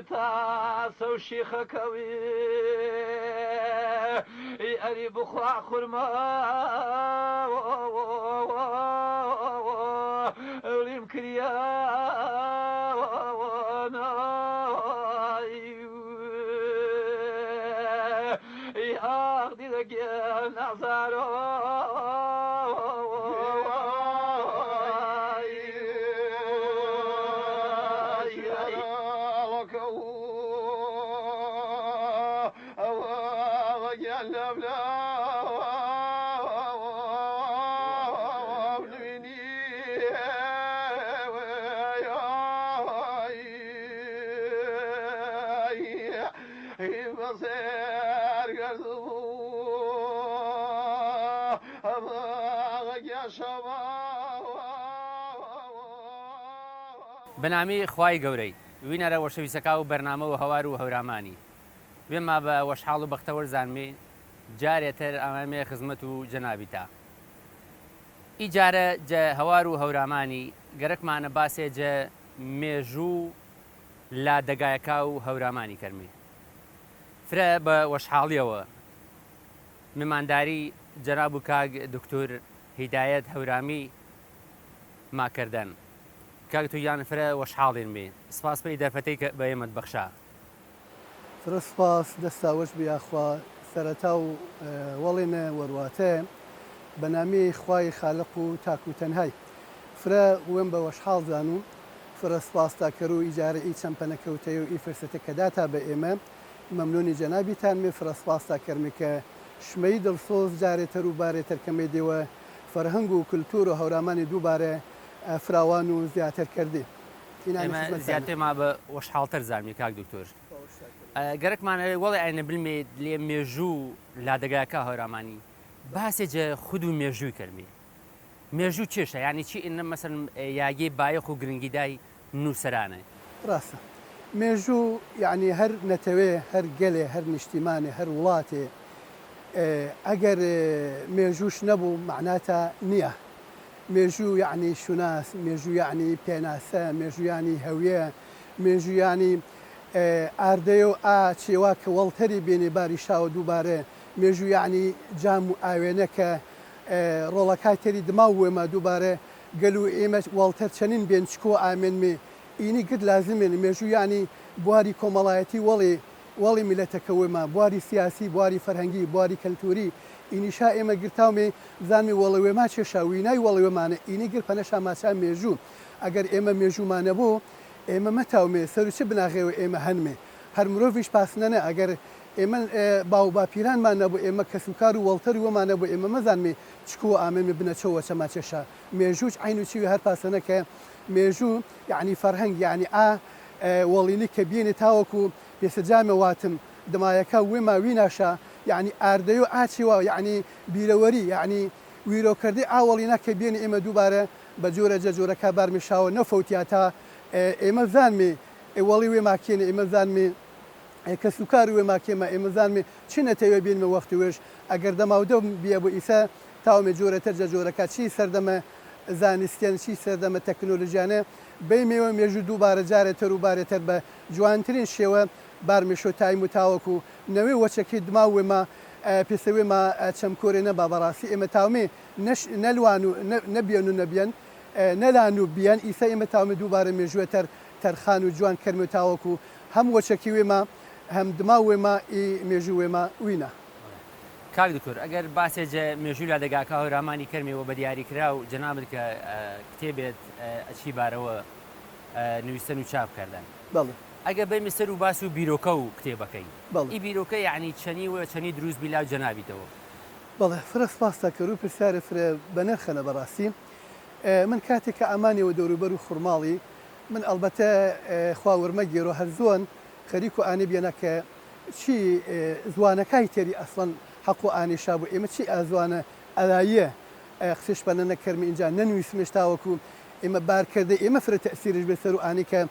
تاسە و شیخەکەوی ئەری بخوا خورما لیم کریا ئاخ دیدەگێ نازارۆ. بەنامی خوای گەورەی وینەرە وەشەویسەکا و بەرنامە و هەوار و هەورامانی وێما بە وەشحاڵ و بەختەوەر زانمی جارێ تر ئامامێ خزمەت و جەنابیتا ئی جارە جە هەوار و هەورامانی گەرەکمانە باسێ جە مێژوو لادەگایەکا و هەورامانی کەرمی فرە بە وەشحاڵیەوە میمانداری جەناب و کاک دوکتور هیدایەت هەورامی ما کردن. کاک دکتور گیان فرە وەشحاڵین بی. سپاس پەی دەرفەتەی کە بە ئێمەت بەخشا. فرە سپاس دەستا وەش بی یاخوا سەرەتا و وەڵێنە وەرواتە بە نامی خوای خالق و تاک و تەنهای فرە وێم بە وەشحاڵ زانوو فرە سپاستا کەرو ئی جارە ئی چەن پەنە کەوتەی و ئی فرسەتە کە داتا بە ئێمە مەمنونی جەنابیتانمێ فرە سپاستا کەرمێ کە شمەی دڵسۆز جارێ تەر و بارێ تەر کەمەی دێوە فەرهەنگ و کلتور و هەورامانی دووبارە فراوان و زیاتر کردێ. ئینانی ئێمە خزمەتتانە. زیاتر ما بە وەشحاڵتر زانمی کاک دکتۆر. گەرەکمانە وەڵێ ئاینە بلمێ لێ مێژوو لادەگاکا هەورامانی باسێ جە خود و مێژووی کەرمێ. مێژوو چێشە یانی چی ئینە مەسەلەن یاگەی بایەخ و گرنگیدای نووسەرانە. ڕاستە. مێژوو یانی هەر نەتەوێ، هەر گەلێ، هەر نیشتیمانێ، هەر وڵاتێ ئەگەر مێژووش نەبوو مەعناتا نییە. مێژوو یانی شوناس، مێژوو یانی پێناسە، مێژوو یانی هەویە، مێژوو یانی ئاردەیە و ئا چێوا کە وەڵتەری بێنێ باری شاوە دووبارە، مێژوو یانی جام و ئاوێنە کە ڕۆڵەکای تەری دماو وێما دووبارە گەل و ئیمە واڵتەر چەنین بێن چکۆ ئامێن مێ ئینی گرد لازمێن مێژوو یانی بواری کۆمەڵایەتی وەڵێ وەڵی میلەتەکە وێما بواری سیاسی بواری فەرهەنگی بواری کەلتوری ئینیشا ئێمە گرتاو مێ بزانمێ وەڵێ وێما چێشا وینای وەڵێ وێمانە ئینی گر پەنەشا ماچا مێژوو ئەگەر ئێمە مێژووما نەبۆ ئێمە مەتاو مێ سەرو چ بناغەیەوە ئێمە هەنمێ هەر مرۆڤیش پاسنەنە ئەگەر ئێمە باو باپیرانمان نەبوو ئێمە کەس و کار و وەڵتەر وەمان نەبوو ئێمە مەزانمێ چکوو ئامێمێ بنە چۆ وەچە ماچێشا مێژووچ عەین و چیوی هەر پاسەنە کە مێژوو یەعنی فەرهەنگ یەعنی ئا وەڵینی کە بیێنێ تاوەکوو پێسە جامێ واتم دمایەکا وێما ویناشا یەعنی ئاردەیۆ ئا چێوا یەعنی بیرەوەری یەعنی ویرۆکەردەی ئا وەڵینا کە بیێنێ ئێمە دووبارە بە جۆرە جە جۆرەکا بارمێ شاوە نەفەوتیا تا ئێمە زانمێ وەڵی وێما کێنێ ئێمە زانمێ کەس و کار وێ ماکێمە ئێمە زانمێ چ نەتەوێ بینمە وەخت وێش ئەگەر دەماودەم بیە بۆ ئیسە تاومێ جۆرەتر جە جۆرەکا چی سەردەمە زانستیەن چی سەردەمە تەکنۆلۆژیانە بەیمێوە مێژوو دووبارە جارێ تەر و بارێ تەر بە جوانترین شێوە بارمێشۆ تایم و تاوەکو نەوێ وەچەکی دماو وێما پێسە وێما چەمکۆرێ نەبا بەڕاستی ئێمە تاومێ نەش نەلوان و نەبیەن و نەبیەن نەلان و بیەن ئیسە ئێمە تاومێ دووبارە مێژووە تەر تەرخان و جوان کەرمێ تاوەکو هەم وەچەکی وێما هەم دما وێما ئی مێژوو وێما وینا. کاک دکتۆر ئەگەر باسێ جە مێژوو لادەگاکە هەورامانی کەرمێ وە بە دیاریکراو جەنابت کە کتێبێت ئەچی بارەوە نویستن و چاپ کردن. بەڵێ. ئەگەر بەیمە سەر و باس و بیرۆکە و کتێبەکەی. بەڵێ. ئی بیرۆکە یەعنی چەنی وە چەنی دروس بی لاو جەنابیتەوە؟ بەڵێ فرە سپاس تا کەرو پرسیارێ فرە بەنرخەنە بەڕاستی من کاتێ کە ئامانێ وە دەوروبەر و خورماڵی من ئەڵبەتە خوا ورمەگێرۆ هەر زوان خەریک و ئانێ بیەنە کە چی زوانەکای تێری ئەسڵەن حەق و ئانێ شا بۆ ئێمە چی ئازوانە ئەلاییە قسەش پەنە نەکەرمی ئینجا نەنویسمێش تاوەکو ئێمە بار کردە ئێمە فرە تەئسیرش بێ سەر و ئانێ کە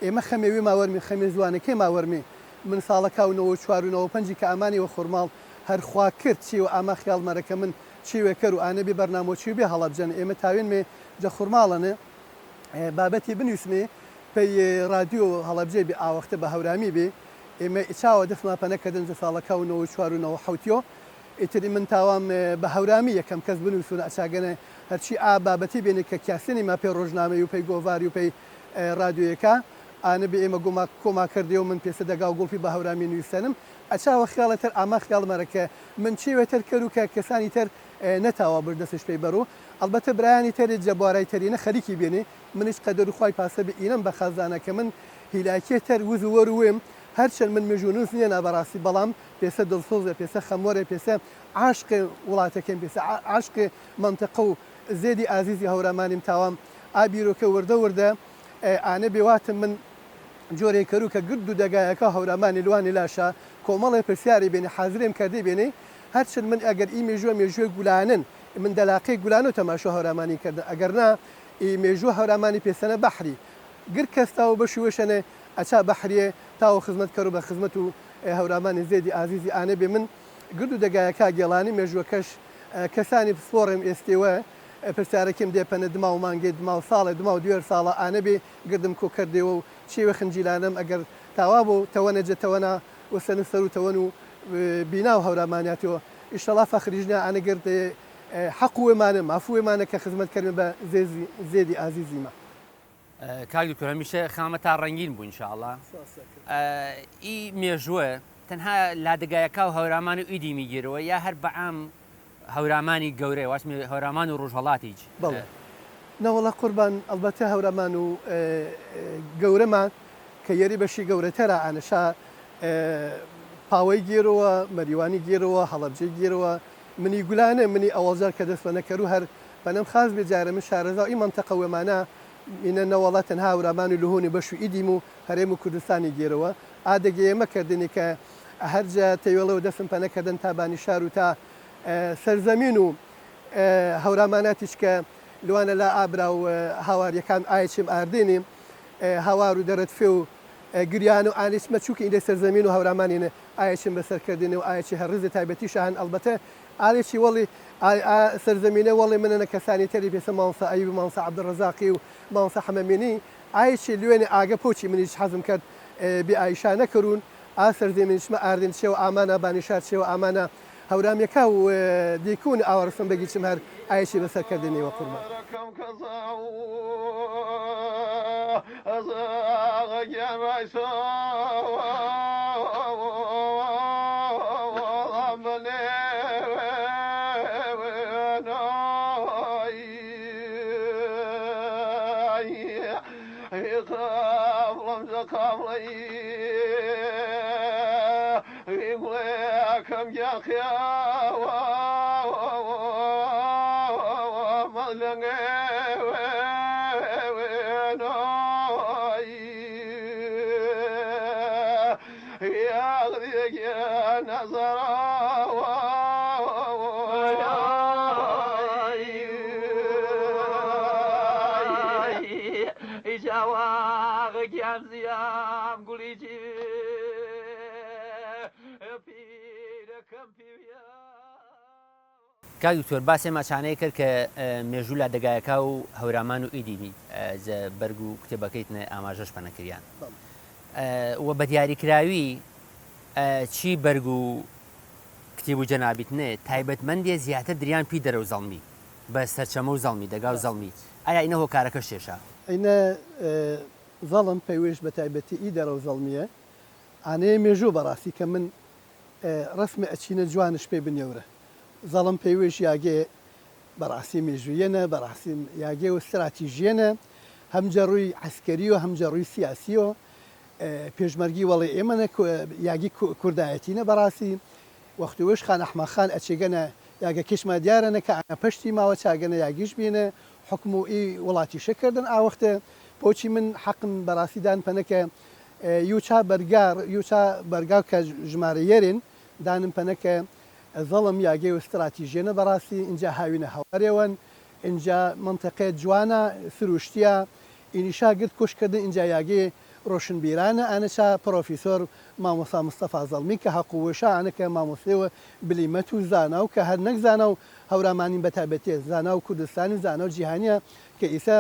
ئێمە خەمێ وێ ماوەرمی خەمێ زوانەکەی ماوەرمی من ساڵەکا و 94 و 95 کە ئامانێ وە خورماڵ هەر خوا کرد چی وە ئاما خیاڵ مەرە کە من چی وێ کەر و ئانێ بێ بەرنامۆ چی بێ هەڵەبجەن ئێمە تاوێنمێ جە خورماڵەنێ بابەتی بنویسمێ. پەی ڕادیۆ هەڵەبجەی بی ئاوەختە بە هەورامی بی ئیمە ئیچاوە دەسما پەنە کردن جە ساڵەکا و 94 و 97 یۆ ئیتر من تاوام بە هەورامی یەکەم کەس بنووسون ئەچاگەنە هەرچی ئا بابەتی بێنێ کە کیاسنی ما پەی ڕۆژنامەی و پەی گۆڤاری و پەی ڕادیۆیەکا ئانە بێ ئێمە گۆما کۆما کردێ و من پێسە دەگا و گوڵپی بە هەورامی نویسەنم ئەچاوە خیاڵە تەر ئاما خیاڵ مەرە کە من چێوێ تەر کەر و کە کەسانی تەر نەتاوا برد دەسش پەی بەرو ئەڵبەتە برایانی تەرێ جە بوارای تەرینە خەریکی بێنێ منیش قەدەر و خوای پاسە بێ ئینەم بە خاس زانا کە من هیلاکیە تەر وز و وەر وێم هەرچەن من مێژوونووس نیەنا بەڕاستی بەڵام پێسە دڵسۆزێ پێسە خەموەرێ پێسە عاشقێ وڵاتەکەیم پێسە عاشقێ مەنتەقە و زێدی ئازیزی هەورامانیم تاوام ئا بیرۆکە وردە وردە ئانە بێ واتم من جۆرێ کەرو کە گرد و دەگایەکە هەورامانی لوانی لاشا کۆمەڵێ پرسیارێ بێنێ حازرێم کەردێ بێنێ هەرچەن من ئەگەر ئی مێژوە مێژوێ گولانن من دەلاقەی گولانۆ تەماشۆ هەورامانی کردن ئەگەر نا ئی مێژوە هەورامانی پێسەنە بەحری گر کەس تاو بەشی وەشەنێ ئەچا بەحریێ تاو خزمەت کەرو بە خزمەت و هەورامانی زێدی ئازیزی ئانێ بێ من گرد و دەگایەکا گێڵانی مێژوەکەش کەسانی پسپۆڕێم ئێستێوە پرسیارەکێم دێ پەنە دماو مانگێ دماو ساڵێ دماو دوێر ساڵە ئانە بێ گردم کۆ کەردێوە و چێوێ خنجیلانەم ئەگەر تاوا بۆ تەوەنە جە تەوەنا وسەن سەرو تەوەن و بیناو هەورامانیاتەوە ئیشەڵا فەخریش نا ئانە گرد حەق وێمانە ماف وێمانە کە خزمەت کەرمێ بە زێزی زێدی ئازیزیمە. کاک دکتۆر هەمیشە خامە تا ڕەنگین بوو انشاءاللە ئی مێژووە تەنها لادگایەکا و هەورامان و ئیدی میگیرەوە یا هەر بەعام هەورامانی گەورەیە واسمی هەورامان و ڕوژهەڵاتیج؟ بەڵێ نەوەڵا قوربان ئەڵبەتە هەورامان و گەورەمان کە یەری بەشی گەورەتەرە ئانەشا پاوەی گێرەوە مەریوانی گێرەوە هەڵەبجەی گێرەوە منی گولانە منی ئەوەڵجار کە دەس وە نەکەرو هەر پەنەم خاس بێ جارە من شارەزاو ئی مەنتەقە وێمانە مینە نەوەڵا تەنها هەورامان و لهونی بەش و ئیدیم و هەرێم و کوردستانی گێرەوە ئادەگەیە مەکەردنی کە هەرجە تەوێڵەوە دەسم پەنە کردن تا بانی شار و تا سەرزەمین و هەوراماناتیش کە لوانە لا ئابرا و هاواریەکان ئایچم ئاردێنی هاوار و دەرەتفێ و گریان و ئانیچمە چووکە ئیدە سەرزەمین و هەورامانینە ئایچم بەسەر کردنی و ئایچی هەر ڕزی تایبەتیشە هەن ئەڵبەتە ئالێچی وەڵی ئا سەرزەمینە وەڵی منەنە کەسانی تەری پێسە مامۆستا ئەیوب و مامۆستا عەبدولڕەزاقی و مامۆستا حەمەمینی ئایچی لوێنێ ئاگە پۆچی منیش حەزم کەرد بێ ئایشا نەکەرون ئا سەرزەمینیچمە ئاردن چێوە ئامانا بانیشار چێوە ئامانا هەورامیەکا و دیکون ئاوا ڕستم بەگیچم هەر ئایچی بەسەر کردنی وە قوربان. کاک دکتۆر باسێ ماچانەی کرد کە مێژوو لادەگایەکا و هەورامان و ئیدی جە بەرگ و کتێبەکەیت نە ئاماژەش پەنە کریان و بە دیاریکراوی چی بەرگ و کتێب و جەنابیت نە تایبەتمەندێ زیاتر دریان پی دەرەو زەڵمی بە سەرچەمە و زەڵمی دەگا و زەڵمی ئایا ئینە هۆکارەکەش چێشە؟ ئینە زەڵم پەیوەیش بە تایبەتی ئی دەرەو زەڵمیە ئانەیە مێژوو بەڕاستی کە من ڕەسمێ ئەچینە جوانش پێ بنێورە زەڵم پەیوەیش یاگێ بەڕاستی مێژوویەنە بەڕاستی یاگێ و ستراتیژیەنە هەم جە ڕووی عەسکەریۆ هەم جە ڕووی سیاسیۆ پێشمەرگی وەڵێ ئێمەنە یاگی کوردایەتینە بەڕاستی وەختوەش خان ئەحمەد خان ئەچێگەنە یاگە کێشما دیارەنە کە ئانا پەشتی ماوە چاگەنە یاگیش بینە حوکم و ئی وڵاتیشە کردن ئاوەختە پۆچی من حەقم بەڕاستی دان پەنەکە یوچا بەرگا یوچا بەرگا کە ژمارە یەرێن دانم پەنەکە زەڵم یاگێ و ستراتیژیەنە بەڕاستی ئینجا هاوینە هەوارێوەن ئینجا مەنتەقێ جوانە سروشتیە ئینیشا گرد کوش کردن ئینجا یاگێ ڕۆشنبیرانە ئانەچا پڕۆفیسۆر مامۆستا مستەفا زەڵمی کە هەق و وشا ئانە کە مامۆستێ و بلیمەت و زانا و کە هەر نەک زانا و هەورامانین بەتایبەتێ زانا و کوردستانی و زانا و جیهانیە کە ئیسە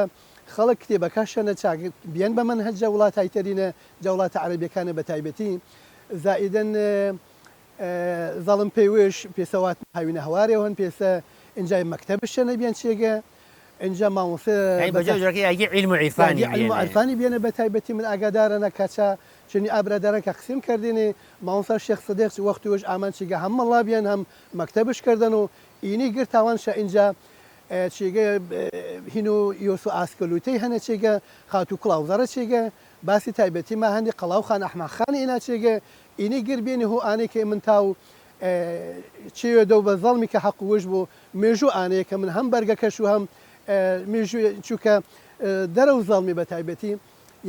خەڵک کتێبەکە شەنە چاک بیەن بە مەنهەج جە وڵاتای تەرینە جە وڵاتە عەرەبیەکانە بە تایبەتی زائیدەن زەڵم پێی وش پێسە وات هاوینە هەوارێ هەن پێسە ئینجای مەکتەبش چەنە بیەن چێگە ئینجا مامۆسێ یانی بە جۆرەکە یاگی عیلم و عیرفانی یاگی عیلم و عیرفانی بیەنە بە تایبەتی من ئاگادارەنە کە چا چنی ئا برادەران کە قسیم کردینێ مامۆستا شێخ سدیق وەختی وش ئامان چیگە هەم مەڵا بیەن هەم مەکتەبش کردن و ئینی گرت تاوان شە ئینجا چیگە هین و یۆس و ئاسکەلوتەی هەنە چێگە خاتوو کڵاو زەڕە چێگە باسی تایبەتی ما هەنی قەڵاو خان ئەحمەد خانی ئینا چێگە ئینی گر بێنی هۆ ئانەی کە من تاو چێوێ دەو بە زەڵمی کە حەق وش بۆ مێژوو ئانەیە کە من هەم بەرگەکەش و هەم مێژوو چووکە دەرەو زەڵمی بە تایبەتی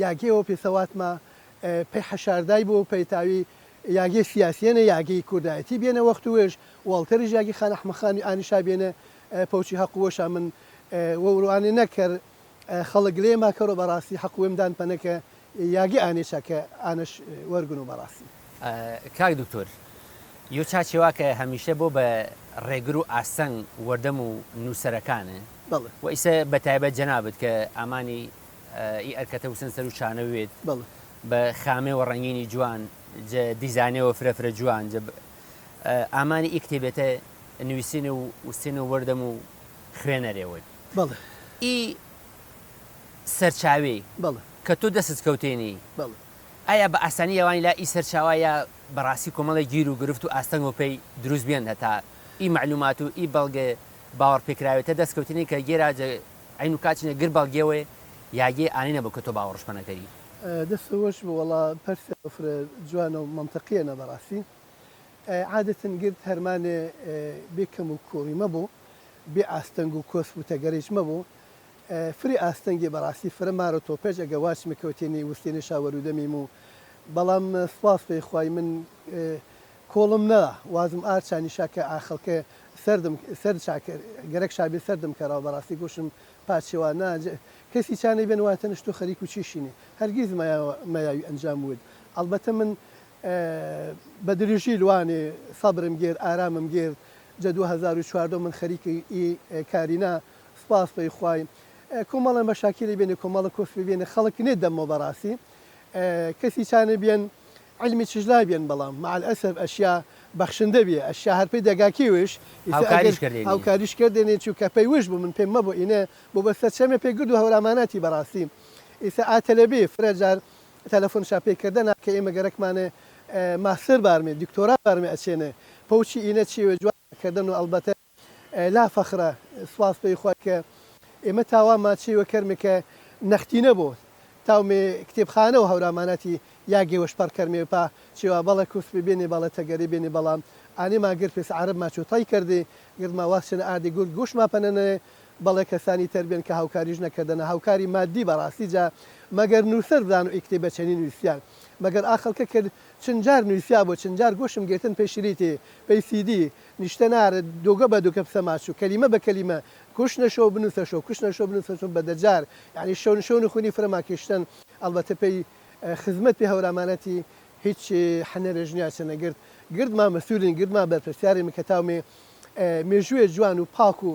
یاگێەوە پێسەواتما پەی حەشاردای بۆ پەیتاوی یاگێ سیاسیەنە یاگێی کوردایەتی بێنە وەخت وێژ واڵتەریش یاگی خان ئەحمە خانی ئانیشا بێنە پەوچی هەق وەشا من وەوروانێ نەکەر خەڵک لێ ماکەرۆ بەڕاستی حەق وێم دان پەنەکە یاگێ ئانێچا کە ئانەش وەرگن و بەڕاستی. کاک دکتۆر یۆ چاچێ وا کە هەمیشە بۆ بە ڕێگر و ئاستەنگ وەردەم و نووسەرەکانێ بەڵێ. و ئیسە بە تایبەت جەنابت کە ئامانی ئی ئەرکەتە وسن سەر و چانە وێت بەڵێ. بە خامێ و ڕەنگینی جوان جە دیزانێ و فرە فرە جوان جە ئامانی ئی کتێبێتە نویسین و وسن و وەردەم و خوێنەرێ وەی. بەڵێ. ئی سەرچاوێی بەڵێ. کە تۆ دەستت کەوتێنی بەڵێ. ئایا بە ئاسانی یەوانی لا ئی سەرچاوە یا بەڕاستی کۆمەڵێ گیر و گرفت و ئاستەنگ و پەی دروست بیەن هەتا ئی مەعلومات و ئی بەڵگە باوەڕپێکراوێتە دەست کەوتنی کە گێرا جە عەین و کاچنێ گر بەڵگێوەێ یاگێ ئانێ نەبۆ کە تۆ باوەڕش پەنەکەری. دەست وەش بو وەڵا پرسێ فرە جوانە و مەنتقیەنە بەڕاستی عادەتەن گرد هەرمانێ بێ کەم و کوڕی مەبۆ بێ ئاستەنگ و کۆسپ و تەگەرەیچ مەبۆ فری ئاستەنگێ بەڕاستی فرە مارە تۆپێچ ئەگە واچ مکەوتێنی وستێنێ شا وەرودەمیم و بەڵام سپاس پێ خوای من کۆڵم نەدا وازم ئار چانیشا کە ئا خەڵکە سەردم سەرد شا گەرەک شا بێ سەردم کەراو بەڕاستی گۆشم پاچێوا نا کەسی چانەی بێن واتەنش تۆ خەریک و چیشینی هەرگیز مەیاوی ئەنجام ود ئەڵبەتە من بە درێژی لوانێ سەبرم گێرد ئارامم گێرد جە 2014 من خەریک ئی کارینا سپاس پەی خوای کۆمەڵە مەشاکیلی بێنێ کۆمەڵە کۆسپی بێنێ خەڵک نێ دەمەوە بەڕاستی کەسی چانە بیەن علمی چژلا بیەن بەڵام مع الاسف ئەشیا بەخشندە بیە ئەشیا هەر پەی دەگاکی وش ئیسە هاوکاریش ئەگەر کردێنی. هاوکاریش کردێنێ چوکە پەی وش بوو من پێم مەبۆ ئینە بۆ بە سەرچەمێ پێ گرد و هەوراماناتی بەڕاستی ئیسە ئا تەلەبێ فرە جار تەلەفۆن شا پێ کردەنا کە ئێمە گەرەکمانێ ماستەر بارمێ دکتۆرا بارمێ ئەچێنێ پەوچی ئینە چیوێ جواب کردن و ئەڵبەتە لا فەخرە سپاس پەی خوای کە ئێمە تاوا ما چیوە کەرمێ کە نەختینە بۆ تاومێ کتێبخانە و هەوراماناتی یا گێوەش پەڕ کەرمێ پا چیوا بەڵە کوسپی بێنێ بەڵە تەگەری بێنێ بەڵام ئانێ ما گرد پێس عەرەب ما چۆ تای کردێ گرد ما واز چنە ئاردێ گورد گوش ما پەنەنەێ بەڵێ کەسانی تەر بێن کە هاوکاریش نەکردەنە هاوکاری مادی بەڕاستی جا مەگەر نووسەر بزانو ئی کتێبە چەنی نویسیان مەگەر ئا خەڵکە کرد چن جار نویسیا بۆ چن جار گۆشم گرتن پەی شریتێ پەی سیدی نیشتە نارە دۆگە بە دۆگە پسە ماچو کەلیمە بە کەلیمە کوشنە شۆ بنوسە شۆ کوشنە شۆ بنوسە شۆ بە دەجار یانی شەون شەون خونی فرە ما کیشتن ئەڵبەتە پەی خزمەت پێ هەورامانەتی هیچ حەنەرێژ نیا چەنە گرد گرد ما مەسولین گرد ما بەرپرسیاریم کە تاومێ مێژوێ جوان و پاک و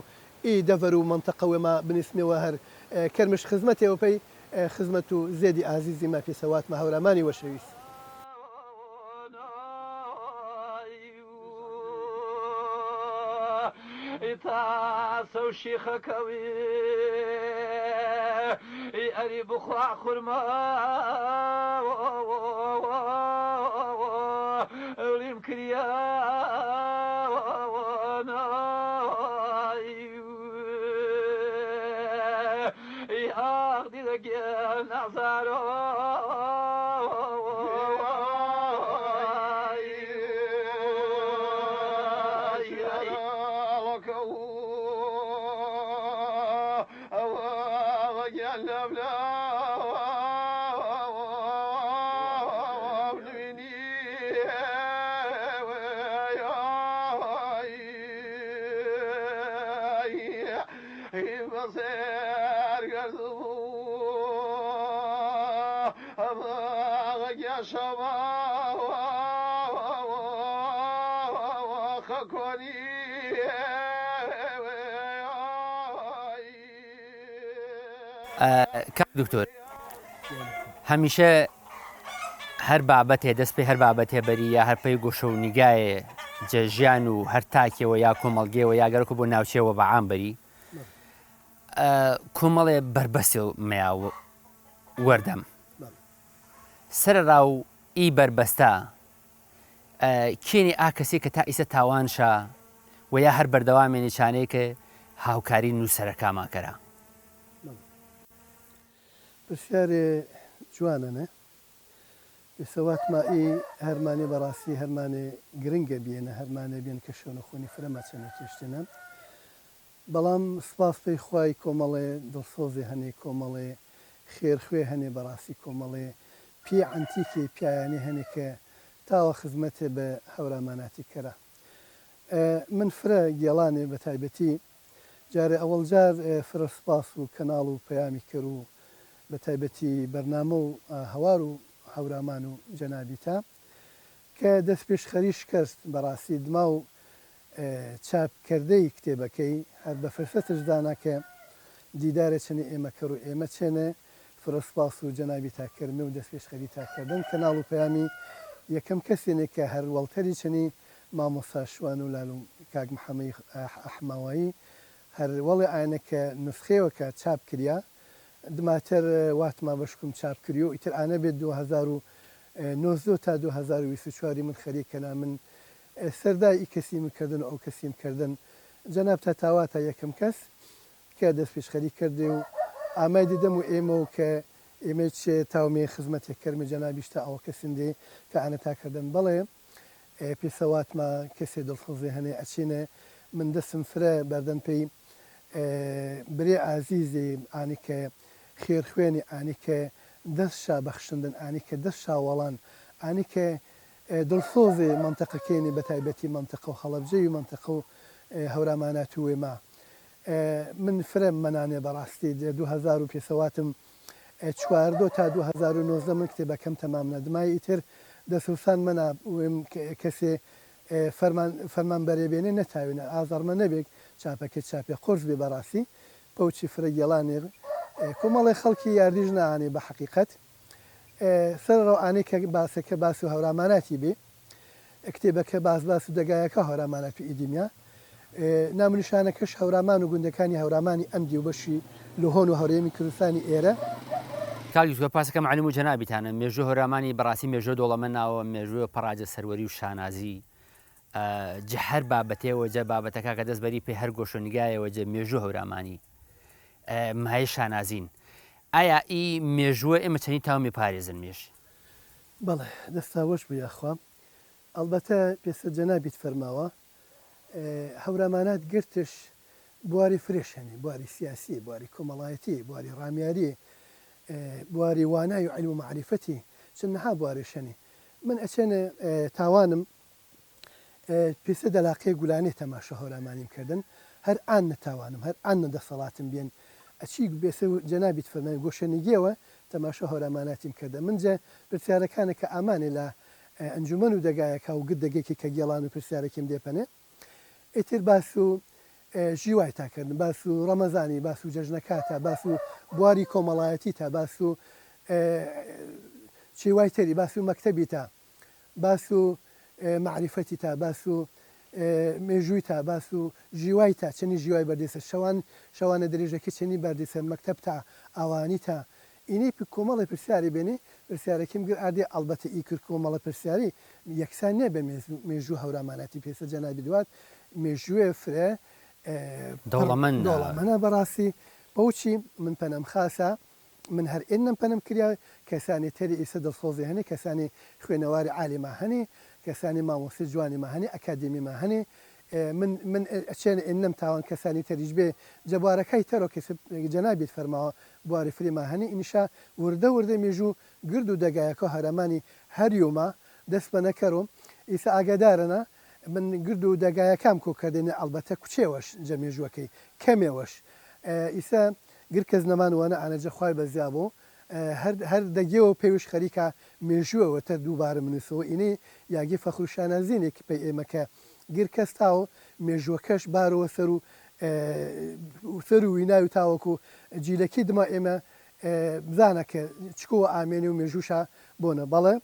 ئی دەڤەر و مەنتەقە وێ ما بنیسمێوە هەر کەرمش خزمەتێ پەی خزمەت و زێدی ئازیزی ما پێسەواتمە هەورامانی وەشەویست. کاک دکتۆر هەمیشە هەر بابەتێ دەست پێ هەر بابەتێ بەری یا هەر پێی گۆشە و نیگایێ جە ژیان و هەر تاکێوە یا کۆمەڵگێوە یا گەرەکو بۆ ناوچێوە بە عام بەری کۆمەڵێ بەربەسێ مەیا وەردەم سەرەڕا و ئی بەربەستە کێنی ئا کەسێ کە تا ئیسە تاوانشە و یا هەر بەردەوامێ نیچانەی ک هاوکاری نووسەرەکاما کەرا. پرسیارێ جوانە نە؟ ئیسە واتما ئی هەرمانێ بەڕاسی هەرمانێ گرنگە بیێنە هەرمانێ بیێن کە شەونەخۆنی فرە مەچەنە کێشتنە بەڵام سپاس پەی خوای کۆمەڵێ دڵسۆزێ هەنێ کۆمەڵێ خێرخوێ هەنێ بەڕاستی کۆمەڵێ پی عەنتیکێ پیایانێ هەنێ کە تاوە خزمەتێ بە هەوراماناتی کەرا من فرە گێڵانێ بە تایبەتی جارێ ئەوەڵ جار فرە سپاس و کەناڵ و پەیامی کەر و بە تایبەتی بەرنامە و هەوار و هەورامان و جەنابی تا کە دەسپێشخەریش کەرد بەڕاستی دما و چاپ کردەی کتێبەکەی هەر بە فرسەتش دانا کە دیدارێ چەنێ ئێمە کەر و ئێمە چێنێ فرە سپاس و جەنابی تا کەرمێ و دەسپێشخەری تا کردن کەناڵ و پەیامی یەکەم کەسێنێ کە هەر وەڵتەری چەنی مامۆستا شوان و لال و کاک محەمەی ئەحماوایی هەر وەڵێ ئاینە کە نوسخێوە کە چاپ کریا دماتر واتما بەشکم چاپ کریو ئیتر ئانە بێ 2019 تا 2024 من خەریکەنا من سەردای ئی کەسیم کردن و ئەو کەسیم کردن جەناب تا تاواتا یەکەم کەس کە دەسپیشخەری کردێ و ئامای دیدەم و ئێمە و کە ئێمەیچ تاومێ خزمەتێک کەرمێ جەنابیش تا ئەوە کەسین دێ کە ئانە تا کردن بەڵێ پێسەواتما کەسێ دڵسۆزێ هەنێ ئەچینێ من دەسم فرە بەردەن پێی برێ ئازیزێ ئانی کە خێرخوێنی ئانی کە دەس شا بەخشندن ئانی کە دەس شا وەڵان ئانی کە دڵسۆزێ مەنتەقەکەێنێ بەتایبەتی مەنتەقە و هەڵەبجەوی مەنتەقە و هەورامانات و وێما من فرە مەنانێ بەڕاستی دە 2000 و پێسەواتم 14 تا 2019 من کتێبەکەم تەمام نەدمای ئیتر دەسوسان مەنا وێم کەسێ فەرمان فەرمانبەرێ بێنێ نەتاوێنە ئازارمە نەبێک چاپەکە چاپێ قورس بێ بەڕاستی پەوچی فرە گێڵانێ کۆمەڵێ خەڵکی یاردیش نانێ بە حەقیقەت سەرەڕەو ئانەی کە باسەکە باس و هەوراماناتی بێ کتێبەکە باس باس و دەگایەکە هەورامانات و ئیدیمیا نامنیشانەکەش هەورامان و گوندەکانی هەورامانی ئەم دیو بەشی لهۆن و هەورێمی کوردستانی ئێرە. کاک یوسف پاسەکە مەعلوم و جەنابیتانە مێژوو هەورامانی بەڕاستی مێژوە دۆڵەمە ناوە مێژوە پەڕاجە سەروەری و شانازی جە هەر بابەتێوە جە بابەتەکە کە دەست بەری پێ هەر گۆشە نیگایەوە جە مێژوو هەورامانی مایەی شانازین ئایا ئی مێژووە ئێمە چەنی تاو مێپارێزن مێژ؟ بەڵێ دەستا وەش بوو یاخوا ئەڵبەتە پێسە جەنابیت فەرماوە هەورامانات گرتش بواری فرێش هەنێ بواری سیاسی بواری کۆمەڵایەتی بواری ڕامیاری بواری وانای و عیلم و مەعریفەتی چەنەها بوارێش هەنێ من ئەچێنە تاوانم پیسە دەلاقەی گولانێ تەماشا هەورامانیم کردن هەر ئان نەتاوانم هەر ئان نە دەسەڵاتم بێن ئەچی بێسە جەنابیت فەرمای گۆشەنیگێوە تەماشا هەوراماناتیم کردە من جە پرسیارەکانە کە ئامانێ لە ئەنجومەن و دەگایەکا و گرد دەگێکی کە گێڵان و پرسیارەکیم دێپەنێ ئیتر باس و ژیوای تا کردن باس و ڕەمەزانی باس و جەژنەکاتا باس و بواری کۆمەڵایەتی تا باس و چیوای تری باس و مەکتەبی تا باس و مەعریفەتی تا باس و مێژووی تا باس و ژیوای تا چەنی ژیوای بەردیسە شەوان شەوانە درێژەکە چەنی بەردیسە مەکتەب تا ئاوانی تا ئینەی پ کۆمەڵێ پرسیاری بێنێ پرسیارەکیم گر ئاردێ ئەڵبەتە ئی کرد کۆمەڵە پرسیاری یەکسان نیە بە مێژوو هەوراماناتی پێسە جەنابی دوات مێژووێ فرە پڕ دەوڵەمەنە. دەوڵەمەنە بەڕاستی بەوچی من پەنام خاسە من هەر ئێنەم پەنم کریا کەسانی تەری ئیسە دڵسۆزی هەنێ کەسانی خوێنەواری عالی ما هەنێ کەسانی مامۆستی جوانی ما هەنێ ئەکادیمی ما هەنێ من من ئەچێنە ئێنەم تاوان کەسانی تەریش بێ جە بوارەکای تەرۆ کەس جەنابیت فەرماوە بواری فری ما هەنێ ئینشا وردە وردە مێژوو گرد و دەگایەکۆ هەرەمانی هەریوما دەس پەنە کەرۆ ئیسە ئاگادارەنە من گرد و دەگایەکام کۆ کردێنێ ئەڵبەتە کوچێوەش جە مێژوەکەی کەمێوەش ئیسە گر کەس نەمان وەنە ئانەجە خوای بەزیا بۆ هەر هەر دەگێوە پێوش خەریکا مێژووە وەتەر دووبارە منوسەوە ئینێ یاگێ فەخر و شانازینێ ک پەی ئێمە کە گر کەس تاو مێژووەکەش بارەوە سەر و سەر و ویناوی تاوەکو جیلەکی دما ئێمە بزانە کە چکۆ ئامێنێ و مێژووشا بۆنە بەڵێ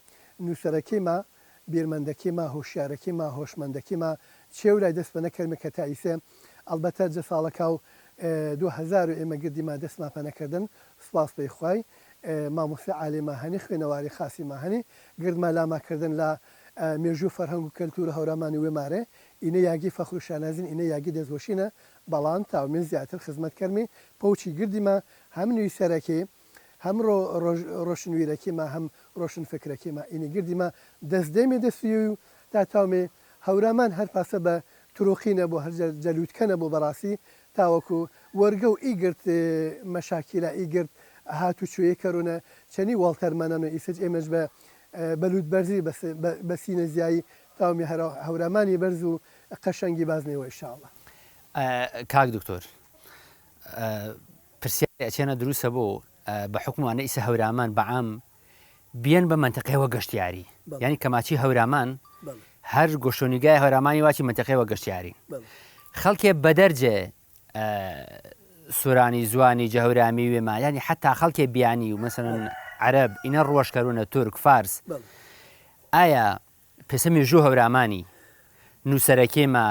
نووسەرەکی ما بیرمەندەکی ما هۆشیارەکی ما هۆشمەندەکی ما چێو لای دەس پەنە کەرمێ کە تا ئیسێ ئەڵبەتە جە ساڵەکاو 2000 و ئێمە گردی ما دەس ما پەنە کردن سپاس پەی خوای مامۆستای عالی ما هەنی خوێنەواری خاسی ما هەنی گرد ما لاما کردن لە مێژوو فەرهەنگ و کەلتوور هەورامانی وێمارێ ئینە یاگی فەخر و شانازین ئینە یاگی دەس وەشینە بەڵان تاومێ زیاتر خزمەت کەرمی پەوچی گردی ما هەم نویسەرەکی هەم ڕۆشنویرەکی ما هەم ڕۆشن فکرەکی ما ئینە گردی ما دەس دەیمێ دەسویەوی و تا تاومێ هەورامان هەر پاسە بە تروقی نەبۆ هەر جە لوتکە نەبۆ بەڕاسی تاوەکو وەرگە و ئی گرد مەشاکیلا ئی گرد هات و چوێ کەرونە چەنی واڵتەر مەنەن و ئیسەج ئێمەش بە بە لوت بەرزی بە سینە زیایی تاومی هەورامانی بەرز و قەشەنگی بازنەوە ئیشاڵڵا. کاک دکتۆر پرسیارێ ئەچێنە دروسە بۆ بە حوکم وانە ئیسە هەورامان بە عام بیەن بە مەنتەقەیەوە گەشتیاری یانی کەماچی هەورامان هەر گۆشۆنیگای هەورامانی واچی مەنتەقەیەوە گەشتیاری خەڵکێ بەدەرجێ سۆرانی زوانی جەهورامی وێما یانی حتا خەڵکێ بیانی و مەسەلەن عەرەب ئینە ڕۆژکەرونە تورک فارس ئایا پێسە مێژوو هەورامانی نووسەرەکێ ما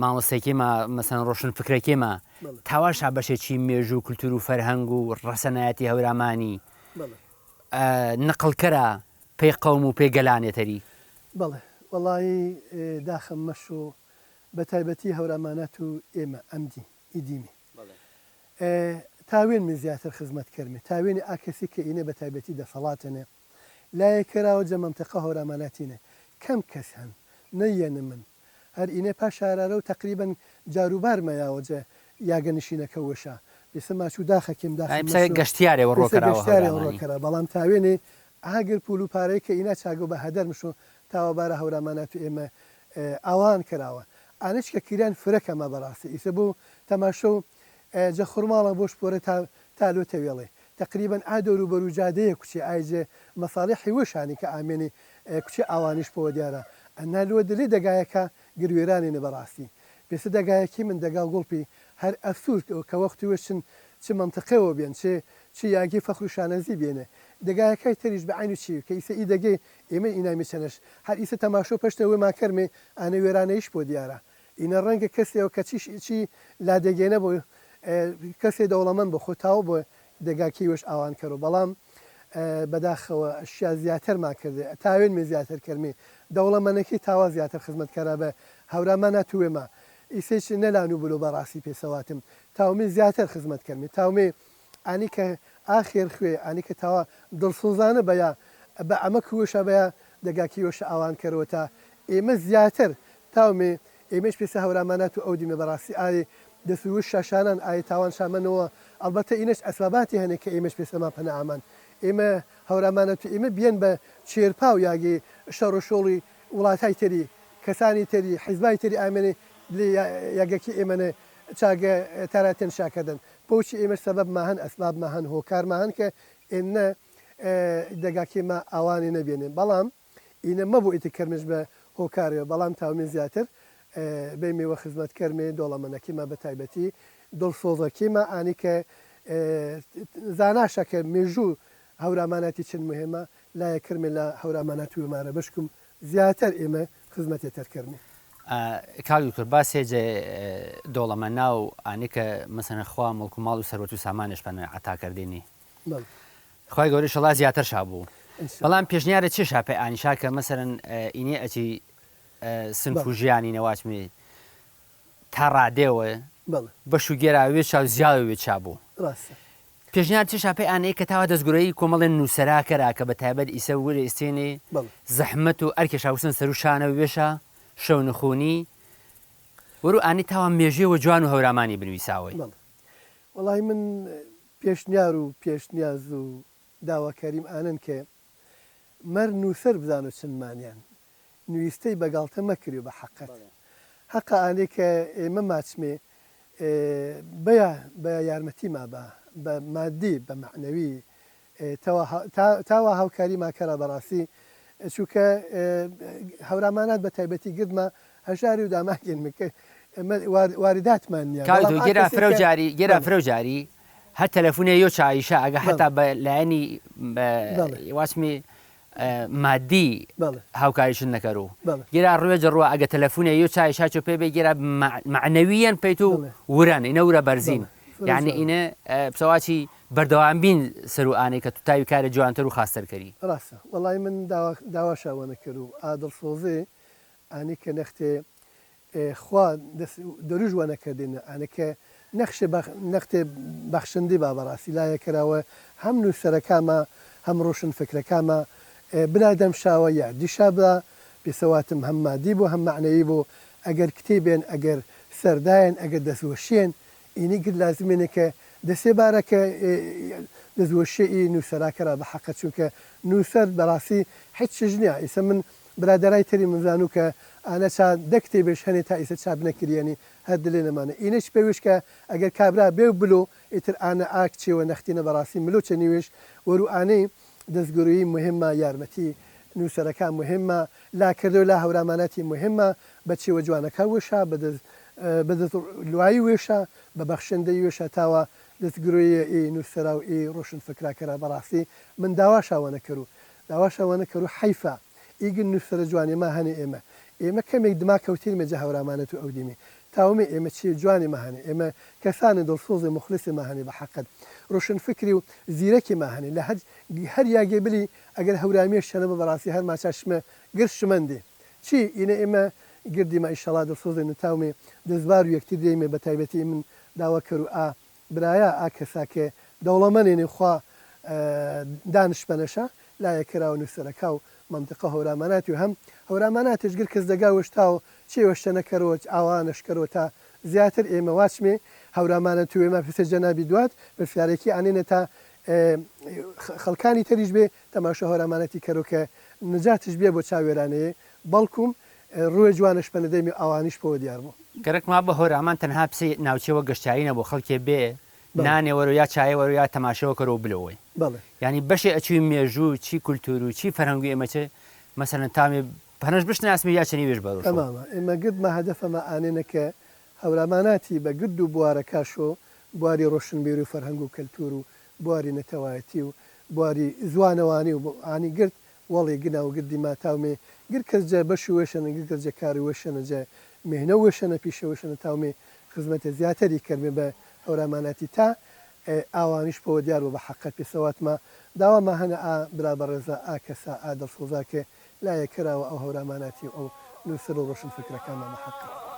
مامۆستێکی ما مەسەن ڕۆشن فکرەکێ ما تاواشا بەشێکی مێژوو و کولتور و فەرهەنگ و ڕەسەنایەتی هەورامانی نەقڵکەرە پێی قەوم و پێی گەلانێ تەری. بەڵێ وەڵایی داخم مەشۆ بە تایبەتی هەورامانات و ئێمە ئەمدی ئیدیمی تاوێن من زیاتر خزمەت کەرمێ تاوێنی ئا کەسی کە ئینێ بە تایبەتی دەسەڵاتەنێ لایێ کەراوە جە مەنتقە هەوراماناتینێ کەم کەس هەن نە یەنە من هەر ئینێ پا شارارە و تەقریبەن جاروبار مەیاوە جە یاگە نشینەکە وشا پێسە ماچوو داخە کێم داخم پسە مەشۆ گەشتیارێ وە پێسە ڕۆکەراوە گەشتیارێ وە هەورامانی. ڕۆکەرا بەڵام تاوێنێ ئاگر پوول و پارەی کە ئینا چاگەو بە هەدەر مشۆ تاوە بارە هەورامانات و ئێمە ئاوان کەراوە ئانچ کە کریان فرە کەمە بەڕاستی ئیسە بۆ تەماشەو جە خورماڵە بۆش پۆرە تا تا لۆ تەوێڵێ تەقریبەن ئا دەور و بەر و جادەیە کوچێ ئای جێ مەساڵیحی وشانی کە ئامێنی کوچێ ئاوانیش پۆوە دیارە ئەنا لۆ دلی دەگایەکە گر وێرانێنێ بەڕاستی پێسە دەگایەکی من دەگا گوڵپی هەر ئەفسووس کە وەختی وش چن چ مەنتقێوە بێن چ چ یاگی فەخر و شانازی بێنێ دەگایەکای تریش بە عەین و چی کە ئیسە ئی دەگەی ئێمە ئینامی چەنەش هەر ئیسە تەماشۆ پەشتە وێما کەرمێ ئانە وێرانەیش پۆ دیارە ئینە ڕەنگە کەسێوە کە چیش چی لادێگێنە بۆ کەسێ دەوڵەمەند بۆ خۆ تاو بۆ دەگا کی وش ئاوان کەرۆ بەڵام بەداخەوە ئەشیا زیاترمان کردێ تاوێن مێ زیاتر کەرمێ دەوڵەمەنەکی تاوا زیاتر خزمەت کەرا بە هەورامانا توێما ئیسەیچ نەلانو بلۆ بەڕاسی پێسەواتم تاومێ زیاتر خزمەت کەرمێ تاومێ ئانی کە ئا خێر خوێ ئانی کە تاوا دڵسۆزانە بەیا بە ئەمە کوەشە بەیا دەگا کیوەشە ئاوان کەرۆ تا ئێمە زیاتر تاومێ ئێمەیش پێسە هەورامانات و ئەو دیمێ بەڕاستی ئاێ دەس وش شاشانان ئاێ تاوان شامەنەوە ئەڵبەتە ئینەش ئەسباباتی هەنێ کە ئێمەش پێسەما پەنە ئامان ئێمە هەورامانات و ئێمە بیەن بە چێرپاو یاگێ شەڕ و شۆڵی وڵاتای تری کەسانی تری حیزبای تری ئامێنێ لێ یاگەکی ئێمەنێ چاگە تاراتێن شاکردن پۆچی ئێمەش سەبەب ما هەن ئەسباب ما هەن هۆکار ما هەن کە ئێنە دەگاکێ ما ئاوانێ نەبێنێ بەڵام ئینە مەبۆ ئیتر کەرمش بە هۆکارێ بەڵام تاومێ زیاتر بەیمێ وە خزمەت کەرمێ دۆڵەمەنەکی ما بە تایبەتی دڵسۆزەکی ما ئانی کە زاناشە کە مێژوو هەوراماناتی چن مهمە لایە کرمێ لە هەورامانات وێمارە بەشکم زیاتر ئێمە خزمەتێ تەر کەرمێ. کاک دکتۆر باسێ جێ دۆڵەمەنا و ئانی کە مەسەلەن خوا مڵک و ماڵ و سەروەت و سامانێش پەنە عەتا کردینی خوای گەورە ئیشەڵا زیاتر شا بوو بەڵام پێشنیارە چێ شا پێ ئانیشا کە مەسەلەن ئینێ ئەچی سنف و ژیانی نەواچمێ تا ڕادێوە بەش و گێرا وێ چاو زیاوێ وێ چا بوو پێشنیار چ شا پێ ئانەی کە تاوا دەستگورەی کۆمەڵێ نووسەرا کەرا کە بە تایبەت ئیسە ورێ ئیستێنێ زەحمەت و ئەرکێ شاوسن سەرو شانە وێشا شەونخونی وەرو ئانی تاوا مێژێ وە جوان و هەورامانی بنویساوەی. بەڵێ وەڵاهی من پێشنیار و پێشنیاز و داواکاریم ئانەن کە مەر نووسەر بزانو چن مانیان نویستەی بە گاڵتە مەکریو بە حەقەت حەقە ئانێ کە ئێمە ماچمێ بەیا بە یارمەتی ما بە بە مادی بە مەعنەوی تەوا تاوا هاوکاری ما کەرا بەڕاستی چوکە هەورامانات بە تایبەتی گردما هەژاری و داماگێن مکە. ئێمە واریداتمان نییە. کاک دکتۆر گێرا فرەو جاری گێرا فرەو جاری هەر تەلەفونێ یۆ چایشە ئەگە هەتا بە لایەنی واسمی مادی هاوکاریشت نەکەرو گێرا ڕوێ جڕوە ئەگە تەلەفونێ یۆ چایشا چۆ پێ بێ گێرا مەعنەویەن پێیت و ورەن ئینە ورە بەرزین یعنی ئینە پسەواچی بەردەوام بین سەرو ئانەی کە تو تاوی کارێ جوانتر و خاستر کەری. ڕاستە وەڵای من داواشا وەنە کەرو ئا دڵسۆزێ ئانی کە نەختێ ئێ خوا دەس دەروژ وە نەکردینە ئانە کە نەخشێ بەخ نەختێ بەخشندی با بەڕاستی لایە کەراوە هەم نووسەرەکامە هەم ڕوشن فکرەکامە ئێ بنا دەم شاوە یا دیشا با پێسەواتم هەم مادی بۆ هەم مەعنەوی بۆ ئەگەر کتێبێن ئەگەر سەردایەن ئەگەر دەس وەشیێن ئینی گر لازمێنێ کە دەسێ بارە کە دەس وەشیێ ئی نووسەراکەرا بە حەقە چونکە نووسەر بەڕاستی حیچ چش نیە ئیسە من برادەرای تری من زانوو کە ئانە چا دە کتێبێش هەنێ تا ئیسە چاپ نەکریەنی هەر دلێ نەمانە ئینەیش پێویش کە ئەگەر کابرا بێ و بلۆ ئیتر ئانە ئاک چێوە نەختینە بەڕاستی ملۆ چەنیوێش وەرو ئانەی دەسگرویی موهمە یارمەتی نووسەرەکا موهمە لا کردەو لا هەوراماناتی موهمە بە چێوە جوانەکا وێشا بە دەس بە دەس لوایی وێشا بە بەخشندەی وێشا تاوە دەسگرویە ئی نووسەرا و ئی ڕۆشن فکراکەرا بەڕاستی من داواشا وەنە کەرو داواشا وەنە کەرو حەیفە ئی گن نووسەرە جوانێ ما هەنێ ئێمە ئێمە کەمێک دما کەوتینمێ جە هەورامانەت و ئەودیمێ تاومێ ئێمە چێ جوانێ ما هەنێ ئێمە کەسانێ دڵسۆزێ موخلسێ ما هەنێ بە حەقەت ڕوشن فکری و زیرەکێ ما هەنێ لە هەر هەر یاگێ بلی ئەگەر هەورامیێ شەنە بە بەڕاسی هەر ماچا شمە گر شمەندێ چی ئینە ئێمە گردیمە ئیشەڵا دڵسۆزێ نتاومێ دەسبار و یەکتر دێیمێ بە تایبەتی من داوا کەرو ئا برایا ئا کەسا کە دەوڵەمەنێنێ خوا دانشمەنەشە لایە کەراوە نووسەرەکا و مەنتقە هەوراماناتی و هەم هەوراماناتێش گر کەس دەگا وەشتاو چێ وەشتە نەکەرۆ ئاوا نەشکەرۆ تا زیاتر ئێمە واچمێ هەورامانە توێ ما پرسێ جەنابی دوات پرسیارێکی ئانێنێ تا خەڵکانی تریش بێ تەماشا هەورامانەتی کەرۆ کە نجاتش بێ بۆ چاوێرانەیێ بەڵکوم ڕوێ جوانش پەنە دەیمی ئاوانیش پەوە دیار بۆ. گەرەک مابە هۆرامان تەنها پسێ ناوچێ وە گەشتیاری نەبۆ خەڵکێ بێ نانێ وەرۆ یا چایێ وەرۆ یا تەماشێ کەرۆ و بلۆوەی یانی بەشێ ئەچوی مێژوو چی کولتور و چی فەرهەنگی ئێمە چ مەسەلەن تامێ پەنەش بشناسمی یا چەنی وێش بەرۆ شۆ. تەمامە ئێمە گرد ما هەدەفەما ئانێنە کە هەوراماناتی بە گرد و بوارەکاشۆ بواری ڕۆشنبیری و فەرهەنگ و کەلتور و بواری نەتەوایەتی و بواری زوانەوانی و ئانی گرد وەڵی گنا و گردی ماتاو مێ گر کەس جە بەش وێشەنە گر کەس جە کار وێشەنە جە مێهنە وێشەنە پیشە وێشەنە تاو مێ خزمەتێ زیاتری کەرمێ بە هەوراماناتی تا ئاوانیش پەوە دیار بۆ بە حەقەت پێسەواتما داوا ما هەنە ئا برا بەڕێزا ئا کەسا ئا دڵسۆزا کە لایە کەراوە ئەو هەوراماناتی و ئەو نووسەر و ڕۆشن فکرەکانما بە حەقەت.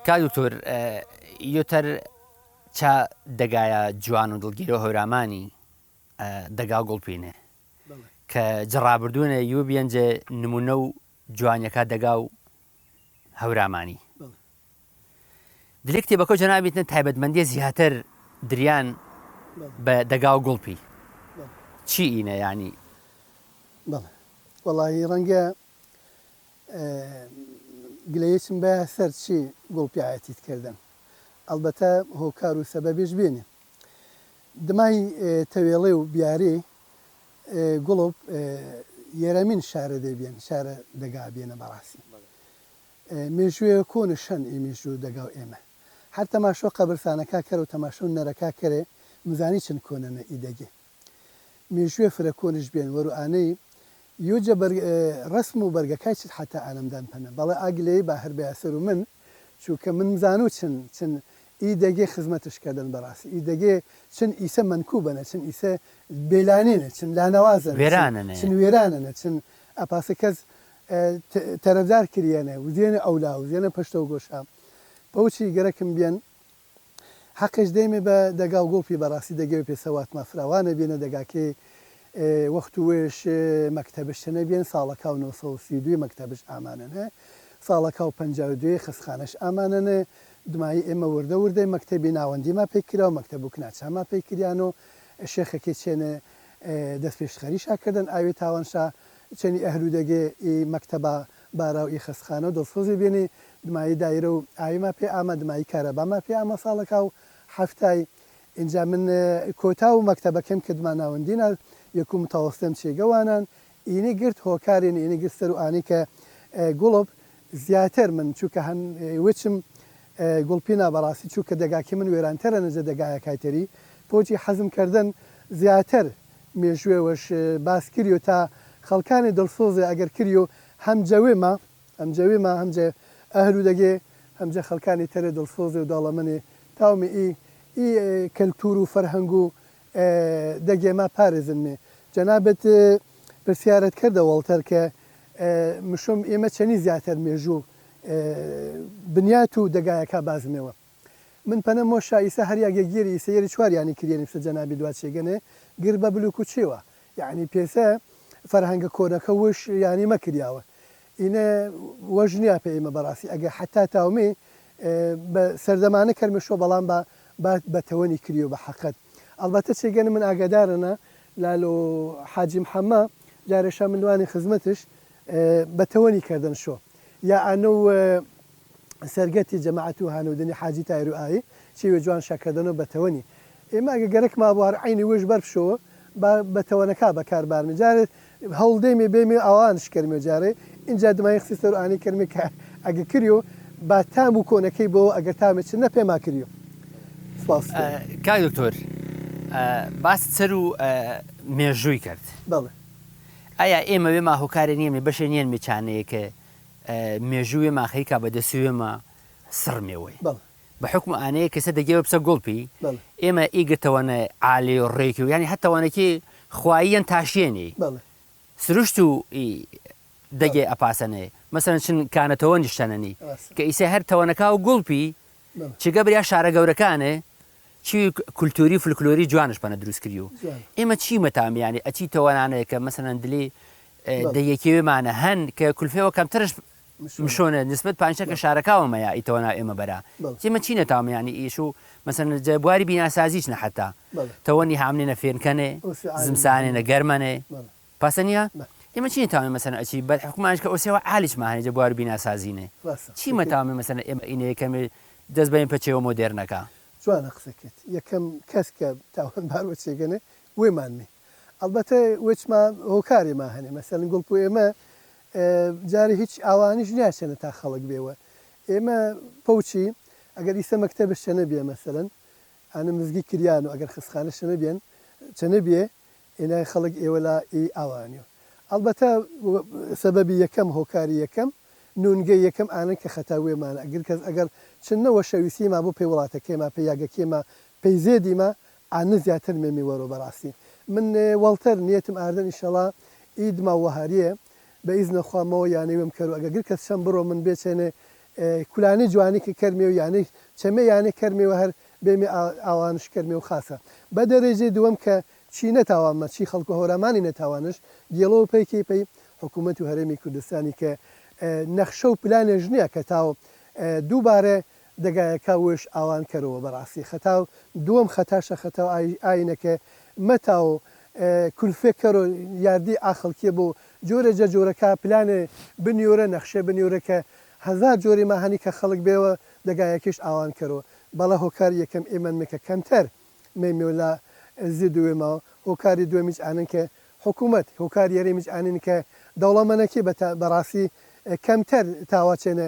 کاک دکتۆر یۆتەر چا دەگایە جوان و دڵگیرۆ هەورامانی دەگا گوڵپینێ کە جڕابردوونە یو بیەنجێ نمونە و جوانیەکە دەگا و هەورامانی دلێ کتێبەکە جەنابیتن تایبەتمەندیە زیاتر دریان بە دەگا و گوڵپی چی ئینە یانی؟ بەڵێ وەڵایی ڕەنگە گلەییچم بایە سەر چی گوڵپیایەتیت کردن ئەڵبەتە هۆکار و سەبەبیش بینێ دمای تەوێڵێ و بیارێ گوڵپ یەرەمین شارە دێ بیەن شارە دەگا بیەنە بەڕاسی مێژوێ کۆنە شەن ئی مێژوو دەگاو ئێمە هەر تەماشۆ قەبرسانەکا کەرە و تەماشۆ نەرەکا کەرێ مزانی چن کۆنەنە ئی دەگێ مێژوێ فرە کۆنش بێن وەرو ئانەی یو جە بەرگ رەسم و بەرگەکای چت حەتا ئانەم دان پەنە بەڵێ ئا گلەیی با هەر بیا سەر و من چوکە من مزانو چن چن ئی دەگێ خزمەتش کردن بەڕاسی ئی دەگێ چن ئیسە مەنکوبەنە چن ئیسە بێلانێنە چن لانەوازەنە چن وێرانەنە. چن وێرانەنە چن ئەپاسە کەس تەرەفدار کریەنە وزێنە ئەولا وزێنە پشتەو گۆشە پەوچی گەرەکم بیەن حەقێش دەیمێ بە دەگا و گوڵپی بەڕاستی دەگەێ پێسە واتما فراوانە بینە دەگاکەی وەخت و وێش مەکتەبش چنە بیەن ساڵەکاو 932 مەکتەبش ئامانەنە ساڵەکاو 52 خەسخانەش ئامانەنە دمایی ئێمە وردە وردەی مەکتەبی ناوەندیما پێک کرا و مەکتەب و کناچاما پێک کریان و شێخەکەی چێنە دەس پێشخەریشا کردن ئاوێ تاوانشا چەنی ئەهلوودەگێ ئی مەکتەبا باراو ئی خەسخانە و دڵسۆزی بینی دمایی دایرە و ئاویما پێ ئاما دمایی کارەباما پێ ئاما ساڵەکاو حەفتای ئینجا من کۆتا و مەکتەبەکەم کردما ناوەندینا یەکو متەوەستەم چێگە وانان ئینی گرت هۆکارێن ئینی گرت سەر و ئانی کە گوڵپ زیاتر من چوکە هەن وچم گوڵپینا بەڕاستی چوکە دەگاکی من وێرانتەرە نەجە دەگایەکایتەری پۆچی حەزم کردن زیاتر مێژوێ وەش باس کریو تا خەڵکانی دڵسۆزێ ئەگەر کریو هەم جەوێ ما هەم جەوێ ما هەم جە ئەهلو دەگێ هەم جە خەڵکانی تەرێ دڵسۆزێ و داڵەمەنێ تاومێ ئی ئی کەلتور و فەرهەنگ و دەگێ ما پارێزنمێ. جەنابت پرسیارت کردە وەڵتەر کە مشم ئێمە چەنی زیاتر مێژوو بنیات و دەگایەکا بازمێوە. من پەنە مۆشا ئیسە هەر یاگێ گیری ئیسە یەری چوار یانی کریەنی پسە جەنابی دوا چێگەنێ گر بە بلوک و چێوە یانی پێسە فەرهەنگە کۆنەکە وش یانی مەکریاوە ئینە وەش نیا پێ ئیمە بەڕاستی ئەگە حەتا تاومێ بە سەردەمانە کەرمێ شۆ بەڵام با با بە تەوەنی کریۆ بە حەقەت ئەڵبەتە چێگەنە من ئاگادارەنە لالۆ حاجی محەمە جارێشا من لوانی خزمەتش بە تەوەنی کردن شۆ یا ئانەو سەرگەتی جەماعەت و هانەودنی حاجی تایر و ئایی چێوێ جوان شەکردن و بەتەوەنی ئێمە ئەگە گەرەک مابوو هەر عەینی وش بەر بشۆوە با بەتەوەنەکا بەکار بارمێ جارێ هەوڵ دەیمێ بێمێ ئاوانش کەرمێ جارێ ئینجا دمایی خسی سەر ئانی کەرمێ کە ئەگە کریۆ با تام و کۆنەکەی بۆ ئەگەر تامێ چ نە پێما کریۆ سپاس. کاک دکتۆر باست سەر و مێژووی کرد. بەڵێ. ئایا ئێمە وێما هۆکارێ نییە بەشێ نییە مێچانەیە کە مێژوو وێما خەریکا بە دەس وێما سڕمێوەی. بەڵێ. بە حوکم ئانەیە کەسە دەگێوە پسە گوڵپی بەڵێ. ئێمە ئی گرتەوەنە عالی و ڕێکی و یانی هەتەوەنەکی خواییەن تاشیەنی. بەڵێ. سروشت و ئی دەگێ بەڵێ. ئەپاسەنێ مەسەلەن چن کانەتەوە نیشتەنەنی ڕاستە. کە ئیسە هەر تەوەنەکا و گوڵپی بەڵێ. چگە بریا شارە گەورەکانێ چی کولتوری فلکلۆری جوانش پەنە دروست کریو جوانە. ئێمە چی مەتام یانی ئەچی تەوەنانێ کە مەسەلەن دلی بەڵێ. دە یەکێوێمانە هەن کە کولفێوە کەمترش مشۆنە. مشۆنە نسبەت پانچە کە بەڵێ. شارەکاوە مەیا ئی تەوەنا ئێمە بەرا بەڵێ. ئێمە چی نەتام یانی ئیش و مەسەلەن جە بواری بیناسازیچ نە حەتا بەڵێ. تەوەنی هامنێ نە فێنکەنێ ئۆسی عالم زمسانێ نە بەڵێ. گەرمەنێ بەڵێ. پاسە نییە؟ بەڵێ. ئێمە چی نەتاوێ مەسەلەن ئەچی بەد حکومانش کە ئۆسێوە عالیچ ماهەنێ جە بوار بیناسازینێ ڕاستە چی قسەکەی. مەتاوێ مەسەلەن ئێمە ئینێ کەمێ دەس بەین پەچێوە مۆدێرنەکە. جوانە قسەکەت یەکەم کەس کە تاوانبار وەچێگەنێ وێمانمێ ئەڵبەتە وەچما هۆکارێ ما هەنێ مەسەلەن گوڵپو ئێمە جارێ هیچ ئاوانیش نیاچێنە تا خەڵک بێوە ئێمە پەوچی ئەگەر ئیسە مەکتەبش چەنە بیە مەسەلەن ئانە مزگی کریان و ئەگەر خەسخانە چەنە بیەن چەنە بیە ئینای خەڵک ئێوەلا ئی ئاوانیو ئەڵبەتە سەبەبی یەکەم هۆکاری یەکەم نونگەی یەکەم ئانن کە خەتا وێمانە ئەگر کەس ئەگەر چن نە وەشەویسیما بۆ پەی وڵاتەکەیما پەی یاگەکێما پەی زێدیما ئانە زیاتر مێمی وەرۆ بەڕاستی من وەڵتەر نیەتم ئاردن ئیشەڵا ئی دما وەهاریە بە ئیزنە خوا مەوە یانەی وێم کەرو ئەگە گر کەس چەم بڕۆ من بێچێنێ کولانەی جوانی ک کەرمێ و یانەی چەمێ یانەی کەرمێ و هەر بێمێ ئاوانش کەرمێ و خاسە بە دەرەجەی دووەم کە چی نەتاوانمە چی خەڵک و هەورامانی نەتاوانش گێڵەوە پەی کەی پەی حکوومەت و هەرێمی کوردستانی کە نەخشە و پلانێش نییە کە تاو دووبارە دەگایەکا وش ئاوان کەرەوە بەڕاستی خەتاو دووەم خەتاشە خەتاو ئاینە کە مەتاو کولفێ کەرۆ یاردی ئا خەڵکیە بۆ جۆرە جە جۆرەکا پلانێ بنیۆرە نەخشێ بنیۆرە کە هەزار جۆری ما هەنی کە خەڵک بێوە دەگایەکیش ئاوان کەرۆ بەڵە هۆکاری یەکەم ئێمەنمێ کە کەمتەر مێمیۆ لە زید وێما هۆکاری دووەمیچ ئانن کە حکوومەت هۆکاری یەرێمیچ ئانین کە دەوڵەمەنەکی بە بەڕاستی کەمتەر تاواچێنە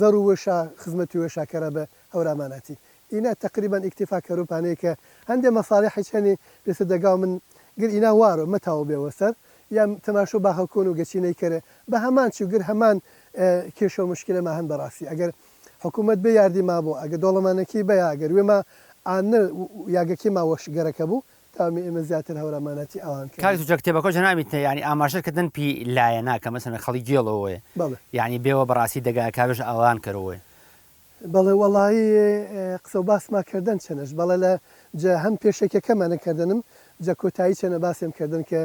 زەڕ و وشا خزمەت وشا کەرە بە هەوراماناتی ئینا تەقریبەن ئیکتیفا کەرو پانەیە کە هەندێ مەساڵیحیچ هەنی پێسە دەگاو من گر ئینا وارۆ مەتاوە بێوە سەر یا تەماشۆ باخە کۆن و گەچینەی کەرێ بە هەمان چ گر هەمان کێشە و مشکلە ما هەن بەڕاستی ئەگەر. حکوومەت بێ یاردی ما بوو ئەگە دۆڵەمانەکی بەیا ئەگەر وێما ئانە یاگەکی ما وەش گەرەکە بوو تاومی ئێمە زیاتر هەوراماناتی ئەوان کاک کردن. دوجە کتێبەکە جەنابی تە یانی ئاماژە کردن پی لایەنا کە مەسەلەن خەڵی گێڵەوەیە بەڵێ. یانی بێوە بەڕاستی دەگا کاوێژ ئاوان کەرەوەیە. بەڵێ وەڵایی قسە و باسما کردن چەنەش بەڵێ لە جە هەم پێشەکیەکەمانە کردنم جە کۆتایی چەنە باسێم کردن کە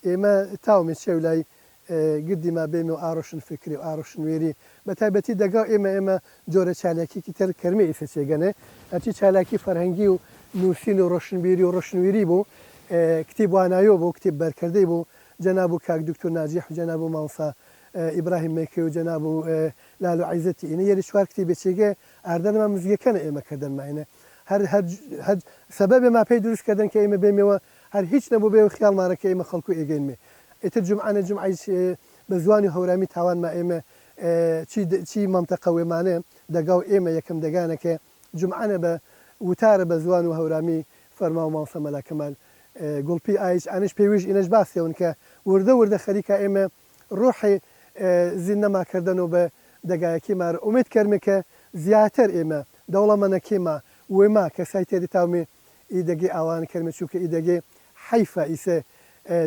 ئێمە تاومێ چێو لای گردی ما بێمێ و ئاڕۆشن فکری و ئاڕۆشنویری بە تایبەتی دەگاو ئێمە ئێمە جۆرە چالاکیکی تر کەرمێ ئیسە چێگەنێ هەرچی چالاکی فەرهەنگی و نووسین و ڕۆشنبیری و ڕۆشنویری بوو کتیب وانایۆ بوو کتیب بەرکردەی بوو جەناب و کاک دکتور ناجیح و جەناب و مامۆستا ئیبراهیم مەکێ و جەناب و لالو عیزەتی ئینە یەری چوار کتیبێ چێگێ ئاردەنما مزگەکەنە ئێمە کردن ما ئینە هەر هەر هەر سەبەبێ ما پێی دروست کردن کە ئێمە بێمێوە هەر هیچ نەبوو بێ خیاڵمانە کە ئێمە خەڵکو ئێگەینمێ ئیتر جومعانە جومعەیش بە زوانی هەورامی تاوان ما ئێمە چی چی مەنتەقە وێمانە دەگاو ئێمە یەکەم دەگانە کە جومعانە بە وتارە بە زوان و هەورامی فەرماو مامۆستا مەلا کەمال گوڵپی ئایش ئانیش پێویش ئینەش باسێون کە وردە وردە خەریکا ئێمە ڕوحێ زیندەما کردن و بە دەگایەکی مار ئومێد کەرمێ کە زیاتر ئێمە دەوڵەمەنەکێ ما وێما کەسای تێری تاومێ ئی دەگێ ئاوان کەرمێ چووکە ئی دەگێ حەیفە ئیسە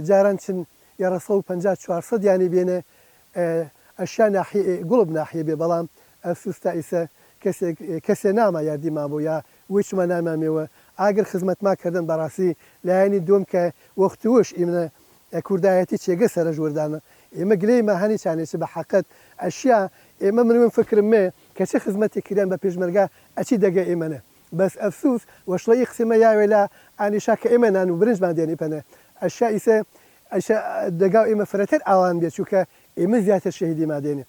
جاران چن یەڕە 150 400 یانی بێنە ئەشیا ناحیە ئێ گوڵب ناحیە بێ بەڵام ئەفسوس تا ئیسە کەسێک کەسێ ناما یاردی ما بۆ یا ویچما نامامێوە ئاگر خزمەت ما کردن بەڕاسی لایەنی دوم کە وەختوش ئیمنە کوردایەتی چێگە سەرەش وردانە ئێمە گلەی ما هەنی چانێ چ بە حەقت ئەشیا ئێمە من وێم فکرم مێ کە چ خزمەتێ کریان بە پێشمەرگا ئەچی دەگە ئێمەنە بەس ئەفسوس وەشڵە ئی قسیمە یاوێ لا ئانیشا کە ئێمە نان و برنجمان دێنی پەنە ئەشیا ئیسە ئەشە دەگاو ئێمە فرەتر ئاوان بێ چوکە ئێمە زیاتر شەهیدی ما دێنێ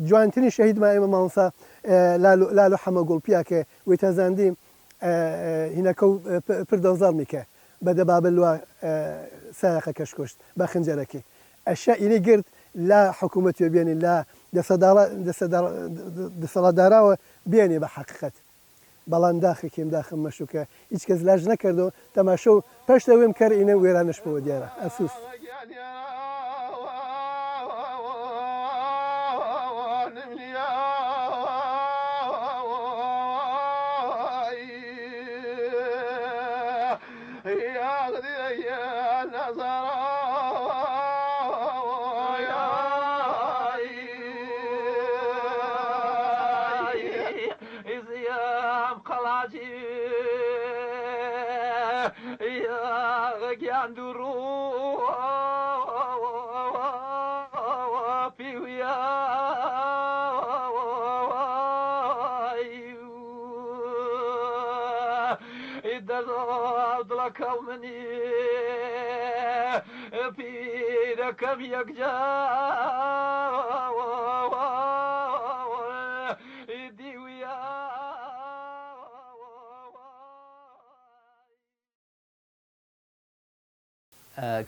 جوانترین شەهید ما ئێمە مامۆستا لالو لالو حەمە گوڵپیا کە ویتازاندی هینەکە و پردەو زەڵمی کە بە دەبابە لوا سایەقەکەش کوشت بە خنجەرەکەی ئەشیا ئینەی گرت لا حکوومەتێ بێنی لا دەسەداڵە دەسەڵاتداراوە بێنێ بە حەقیقەت بەڵام داخەکیم داخم مەشوکە هیچ کەس لاش نەکەردۆ تەماشەو پەشتە وێم کەر ئینە وێرانش پەوە دیارە ئەفسوس.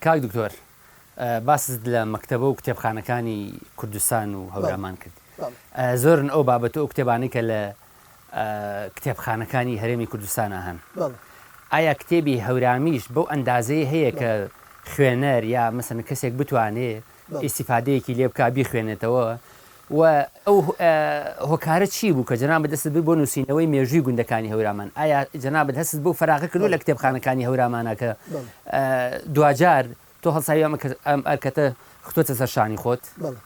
کاک دکتۆر باست لە مەکتەبە و کتێبخانەکانی کوردستان و هەورامان کرد زۆرن ئەو بابەت و کتێبانەی کە لە کتێبخانەکانی هەرێمی کوردستانە هەن ئایا کتێبی هەورامیش بەو ئەندازەی هەیە کە خوێنەر یا مەسەن کەسێک بتوانێ ئیسیفادەیەکی لێ بکا بیخوێنێتەوە و ئەو هۆکارە چی بوو کە جەنابت دەستت برد بۆ نووسینەوەی مێژووی گوندەکانی هەورامان؟ ئایا جەنابت هەستت بەو فەراغە کردووە لە کتێبخانەکانی هەورامانا کە دواجار تۆ هەڵساوی ئەم ئەم ئەرکەتە خستۆتە سەر شانی خۆت؟ بەڵێ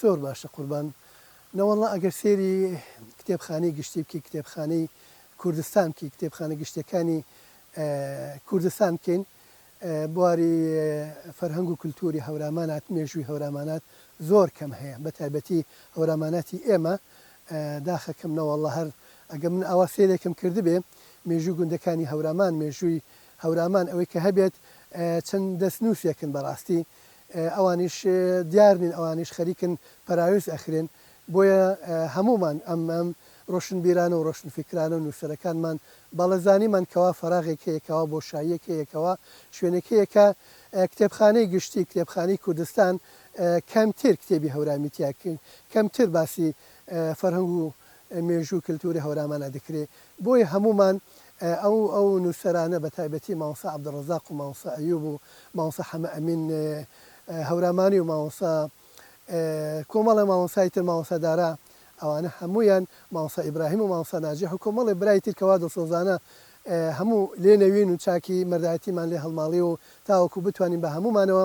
زۆر باشە قوربان. نەوەڵڵا ئەگەر سەیری کتێبخانەی گشتی بکەی، کتێبخانەی کوردستان بکەی، کتێبخانە گشتیەکانی کوردستان بکەین، بواری فەرهەنگ و کلتوری هەورامانات، مێژووی هەورامانات زۆر کەم هەیە، بە تایبەتی هەوراماناتی ئێمە، داخەکەم نەوەڵڵا هەر ئەگەر من ئاوا سەیرێکم کردبێ مێژووی گوندەکانی هەورامان، مێژووی هەورامان ئەوەی کە هەبێت چەند دەستنووسێکن بەڕاستی ئەوانیش دیار نین، ئەوانیش خەریکن پەراوێز ئەخرێن، بۆیە هەموومان ئەم ئەم ڕۆشنبیرانە و ڕۆشنفیکرانە و نووسەرەکانمان بەڵێ زانیمان کەوا فەراغێک هەیە، کەوا بۆشاییەک هەیە، کەوا شوێنێک هەیە کە کتێبخانەی گشتی، کتێبخانەی کوردستان کەمتر کتێبی هەورامی تیا کەمتر باسی فەرهەنگ و مێژوو و کلتوری هەورامانا دەکرێ. بۆیە هەموومان ئەو ئەو نووسەرانە بە تایبەتی مامۆستا عەبدولڕەزاق و مامۆستا ئەیوب و مامۆستا حەمە ئەمین هەورامانی و مامۆستا کۆمەڵێ مامۆستای تر مامۆستا دارا ئەوانە هەموویان مامۆستا ئیبراهیم و مامۆستا ناجیح و کۆمەڵێ برای تر کەوا دڵسۆزانە هەموو لێ نەوین و چاکی مەردایەتیمان لێ هەڵماڵی و تاوەکو بتوانین بە هەموومانەوە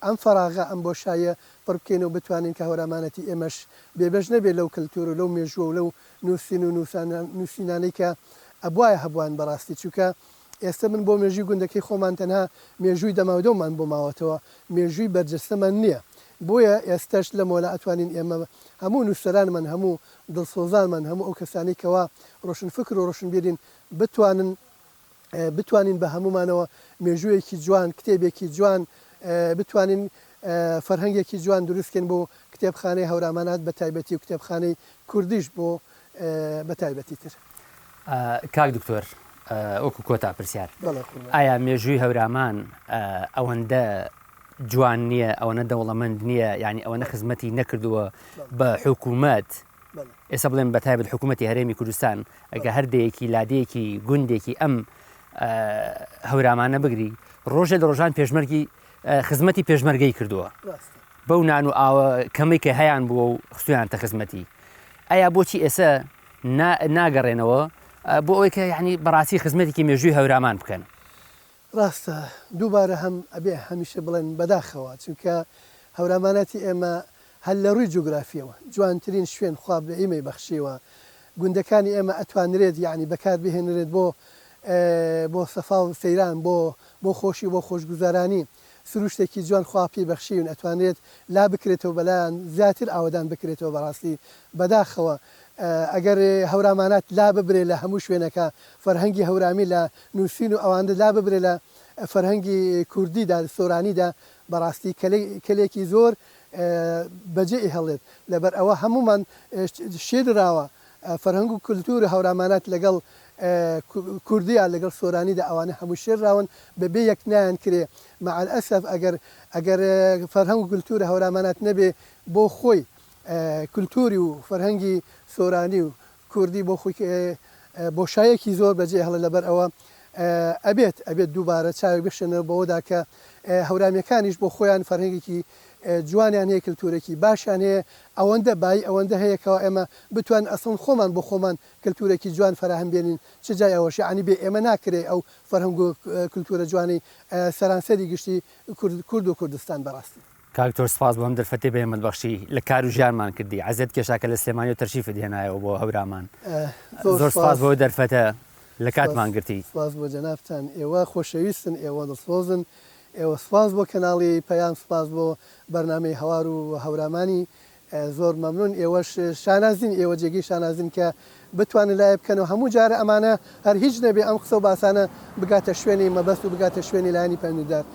ئەم فەراغە، ئەم بۆشاییە پڕ بکەین و بتوانین کە هەورامانەتی ئێمەش بێبەش نەبێت لەو کەلتور و لەو مێژووە و لەو نووسین و نووسینانەی کە ئەبوایە هەبوان بەڕاستی چونکە ئێستە من بۆ مێژووی گوندەکەی خۆمان تەنها مێژووی دەماودەومان بۆ ماوەتەوە مێژووی بەرجەستەمان نییە بۆیە ئێستەش لەمەولا ئەتوانین ئێمە هەموو نووسەرانمان هەموو دڵسۆزانمان هەموو ئەو کەسانەی کەوا ڕۆشنفکر و ڕۆشنبیرین بتوانن بتوانین بە هەموومانەوە مێژوویەکی جوان، کتێبێکی جوان، بتوانین فەرهەنگێکی جوان دروست کەین بۆ کتێبخانەی هەورامانات بە تایبەتی و کتێبخانەی کوردیش بۆ بە تایبەتی تر. کاک دکتۆر وەکو کۆتا پرسیار، ئایا مێژووی هەورامان ئەوەندە جوان نییە، ئەوەنە دەوڵەمەند نییە، یانی ئەوەنە خزمەتی نەکردووە بە حکوومەت، ئێستا بڵێن بە تایبەت حکوومەتی هەرێمی کوردستان ئەگە هەر دەیەکی لادێیەکی گوندێکی ئەم هەورامانە بگری ڕۆژێ لە ڕۆژان پێشمەرگی خزمەتی پێشمەرگەی کردووە بەو نان و ئاوە کەمەی کە هەیان بووە و خستویانتە خزمەتی ئایا بۆچی ئێستا ناگەڕێنەوە بۆ ئەوەی کە یعنی بەڕاستی خزمەتێکی مێژووی هەورامان بکەن ڕاستە دووبارە هەم ئەبێ هەمیشە بڵێن بەداخەوە چونکە هەوراماناتی ئێمە هەر لە ڕووی جوگرافیەوە جوانترین شوێن خوا بە ئیمەی بەخشیوە گوندەکانی ئێمە ئەتوانرێت یەعنی بەکار بهێنرێت بۆ بۆ سەفا و سەیران بۆ بۆ خۆشی بۆ خۆشگوزارانی سروشتێکی جوان خوا پێی بەخشیون ئەتوانرێت لا بکرێتەوە بەلایان زیاتر ئاوەدان بکرێتەوە بەڕاستی بەداخەوە ئەگەر هەورامانات لا ببرێ لە هەموو شوێنەکە فەرهەنگی هەورامی لە نووسین و ئەواندە لا ببرێ لە فەرهەنگی کوردیدا سۆرانیدا بەڕاستی کەلێکی زۆر بەجێ ئیهڵێت لەبەر ئەوە هەموومان شێلراوە فەرهەنگ و کولتوور هەورامانات لەگەڵ کوردیا لەگەڵ سۆرانیدا ئەوانە هەموو شێلراون بە بێ یەک نایان کرێ مع الاسف ئەگەر ئەگەر فەرهەنگ و کولتوور هەورامانات نەبێ بۆ خۆی کولتووری و فەرهەنگی سۆرانی و کوردی بۆ خۆی بۆشایەکی زۆر بەجێ هەڵێ لەبەر ئەوە ئەبێت ئەبێت دووبارە چاوێک بخشێنەوە بەوەدا کە هەورامیەکانیش بۆ خۆیان فەرهەنگێکی جوانیان هەیە کلتورێکی باشیان هەیە ئەوەندە بایی ئەوەندە هەیە کەوا ئێمە بتوانین ئەسڵەن خۆمان بۆ خۆمان کلتورێکی جوان فەراهەم بێنین چ جای ئەوەش یەعنی بێ ئێمە ناکرێ ئەو فەرهەنگ و کلتورە جوانەی سەرانسەری گشتی کورد و کوردستان بەڕاستی. کاک تۆش سپاس بۆ ئەم دەرفەتەی بە ئێمەت بەخشی لە کار و ژیانمان کردی عەزێت کێشا کە لە سلێمانیەوە تەشریفت هێنایەوە بۆ هەورامان زۆر سپاس بۆ دەرفەتە لە کاتمان گرتی. سپاس بۆ جەنابتان ئێوە خۆشەویستن ئێوە دڵسۆزن ئێوە سپاس بۆ کەناڵی پەیام سپاس بۆ بەرنامەی هەوار و هەورامانی زۆر مەمنون ئێوەش شانازین ئێوە جێگەی شانازین کە بتوانن لایە بکەن و هەموو جارە ئەمانە هەر هیچ نەبێ ئەم قسە و باسانە بگاتە شوێنی مەبەست و بگاتە شوێنی لایەنی پەیوەندیدار.